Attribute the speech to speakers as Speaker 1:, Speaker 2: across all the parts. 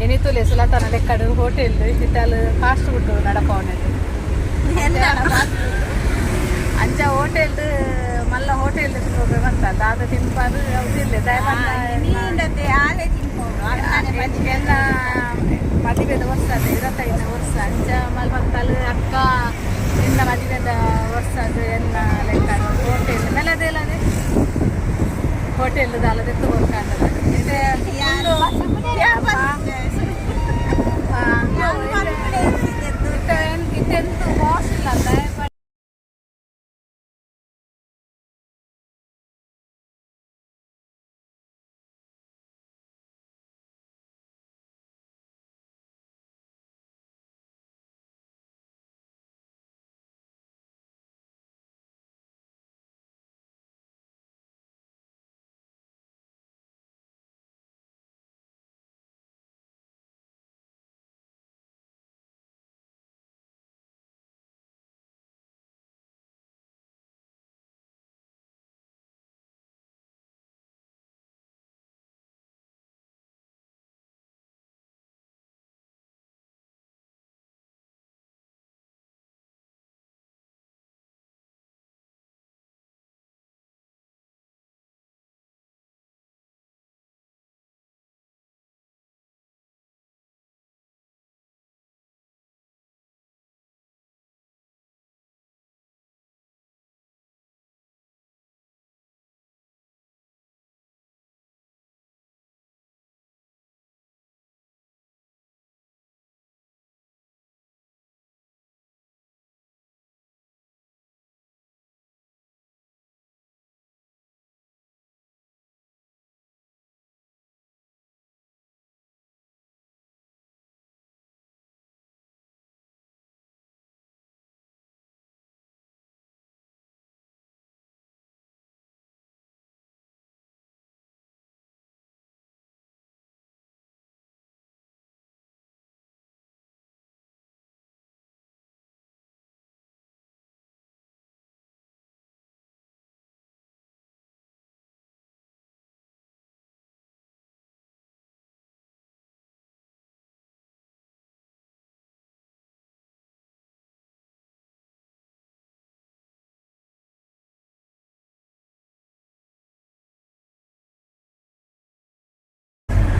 Speaker 1: ಎನಿತುಲೆ ಸುಲತನ ಲೆಕ್ಕಡು hotel ಇತ್ತಲ್ fast food ನಡಪವನದು. ಅಂಚ hotel, ಮಲ್ಲ hotel ಬಂತ ದಾದ ತಿನ್ಪಾರು ಇಲ್ಲ.
Speaker 2: ನೀಂಡತೆ ಆಲೆ ತಿನ್ಪೋಡು.
Speaker 1: ಎಲ್ಲ ಮದುವೆದ ವರ್ಷ ಅದು, 25ನೇ ವರ್ಷ. ಅಂಚ ಮಲ್ ಬಂತಲ್ ಅಕ್ಕ, ನಿನ್ನ ಮದುವೆದ ವರ್ಷ ಅದು. ಎಲ್ಲ ಲೆಕ್ಕ ಹೋಟೆಲ್ ಮೇಲೆ ಅದೆಲ್ಲ ಅದೇ ಹೋಟೆಲ್ ದಾಲದೆತ್ತು ಕೊರ್ಕಂಡದ. ಇತ್ತೆಂತು ವಾಶ್ ಇಲ್ಲ ಅಂತ.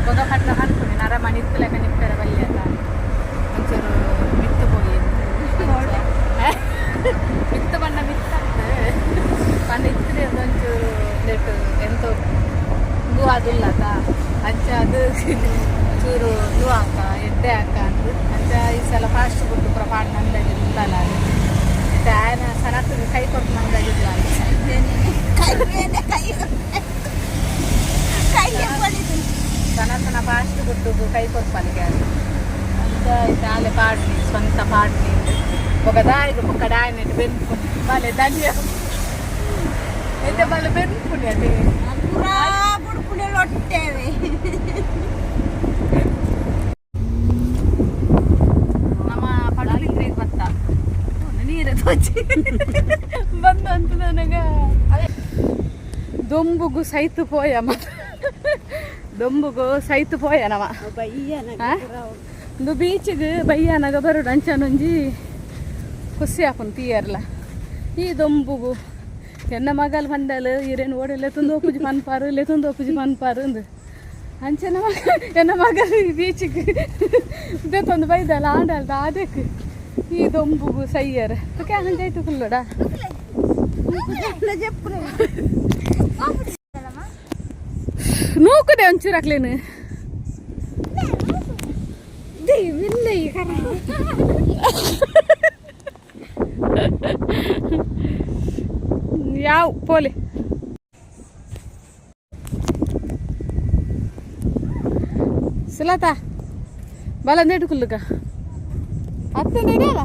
Speaker 1: ಬೊಗ ಪಟ್ಟ ಹಾಕ್ತೀನಿ ನರಮಣಿ ಇತ್ತಲೆಕ್ಕ ನಿಪ್ಪೆರ ಬಲ್ಲಿ ಅಂತ ಒಂಚೂರು ಮಿತ್ತು ಪೋಯಿ. ಮಿತ್ತು ಬಣ್ಣ ಮಿತ್ತ ಪಂಡ ಇತ್ತಿದೆ. ಒಂಚೂರು ಲೇಟ್ ಎಂತ ಹೂ ಅದಿಲ್ಲ ಅಂಚ ಅದು ಚೂರು ಹೂ ಹಾಕ ಎಡ್ಡೆ ಹಾಕ ಅಂದು. ಅಂಚ ಈ ಸಲ ಫಾಸ್ಟ್ ಫುಡ್ ಪೂರ ಪಾಡ್ ನಂದಾಗಿತ್ತಲ್ಲ ಅದು. ಮತ್ತೆ ಆಯನ ಸನತ್ ಕೈ ಕೊಟ್ಟು ನಂದಾಗಿಲ್ಲ.
Speaker 2: ಕೈ ಕೈ ಕೈ.
Speaker 1: ಸನಾತನ ಫಾಸ್ಟ್ ಫುಡ್ ಕೈ ಕೊಡ್ಪಲಿಗೆ ಅದು. ಅಂಚ ಇತ್ತೆ ಆಲೆ ಪಾಡ್ನಿ, ಸ್ವಂತ ಪಾಡ್ನಿ. ಬೊಕ ದಾಯಿಗ್ ಬೊಕ್ಕ ಡಾಯನೆಟ್ ಬೆನ್ಪುನಿ ಬಾಲೆ ಧನ್ಯ ಇತ್ತೆ ಬಾಲೆ ಬೆನ್ಪುನಿ ಅದೇ.
Speaker 2: ಪೂರಾ ಬುಡ್ಪುಂಡೆ ಲೊಟ್ಟೇವೆ.
Speaker 1: ನಮ್ಮ ಪಡುಬಿದ್ರಿಗೆ ಬತ್ತ ನೀರು ತೋಚಿ ಬಂದಂತ ನನಗ ದೊಂಬುಗು ಸೈತು ಪೋಯ, ಮತ್ತ ದೊಂಬುಗು ಸೈತು ಪೋಯ ನವ. ಆ? ಇಂದು ಬೀಚಿಗೆ ಬಯ್ಯಾನಾಗ ಬರೋಡು. ಅಂಚನೊಂಜಿ ಖುಷಿ ಆಪುಂಡು ತೀಯರ್ಲ. ಈ ದೊಂಬುಗು ಎನ್ನ ಮಗಲ್ ಪಂಡಲ್, ಇರೇನು ಓಡಿ ಲೆತ್ತೊಂದು ಹೋಪುಜಿ ಪನ್ಪಾರು, ಲೆತ್ತೊಂದು ಹೋಪುಜಿ ಪನ್ಪಾರು ಅಂದು. ಅಂಚನ ಮಗ ಎನ್ನ ಮಗಲ್ ಬೀಚಿಗೆ ದೆತ್ತೊಂದು ಬೈದಲ್ಲ ಆಂಡಲ್ದ ಅದಕ್ಕೆ ಈ ದೊಂಬುಗು ಸೈಯರ್ ಅಂಚಾಯ್ತು ಫುಲ್ಲುಡ.
Speaker 2: చెప్పులు.
Speaker 1: ನೂಕುದೆ ಒಂಚೂರು ಹಾಕ್ಲೇನು.
Speaker 2: ಇಲ್ಲ.
Speaker 1: ಯಾವ ಪೋಲಿ ಸುಲತಾ ಬಲ ನೆಡುಕುಲ್ಲುಗ ಅತ್ತೆ ನಡೆಯಲ್ಲ.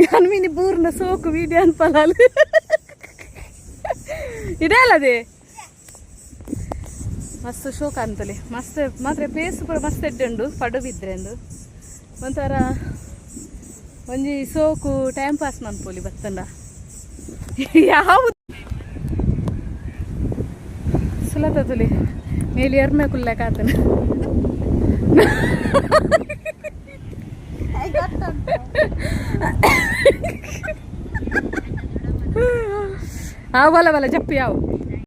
Speaker 1: ಯಾನ್ ಮಿನಿ ಬೂರ್ನ ಸೋಕು ವೀಡಿಯೋ ಅನ್ಪಲಾಲು ಇದೆ ಅಲ್ಲದೆ. ಮಸ್ತ್ ಶೋಕ ಅಂತಲೆ, ಮಸ್ತ್ ಮಾತ್ರ ಪ್ಲೇಸ್ ಪೂರ ಮಸ್ತ್ ಎಡ್ಡೆ ಉಂಡು. ಪಡುಬಿದ್ರೆ ಅಂದು ಒಂಥರ ಒಂಜಿ ಸೋಕು ಟೈಮ್ ಪಾಸ್ ಮನ್ಪೊಲಿ ಬತ್ತಂಡ. ಯಾವ ಸುಲತ ತುಲಿ ಮೇಲಿ ಎರ್ಮೆ ಕುಲ್ಲೆ ಕಾತನ. ಆ, ಬಲ ಬಲ, ಜಪ್ಪಿ ಯಾವ.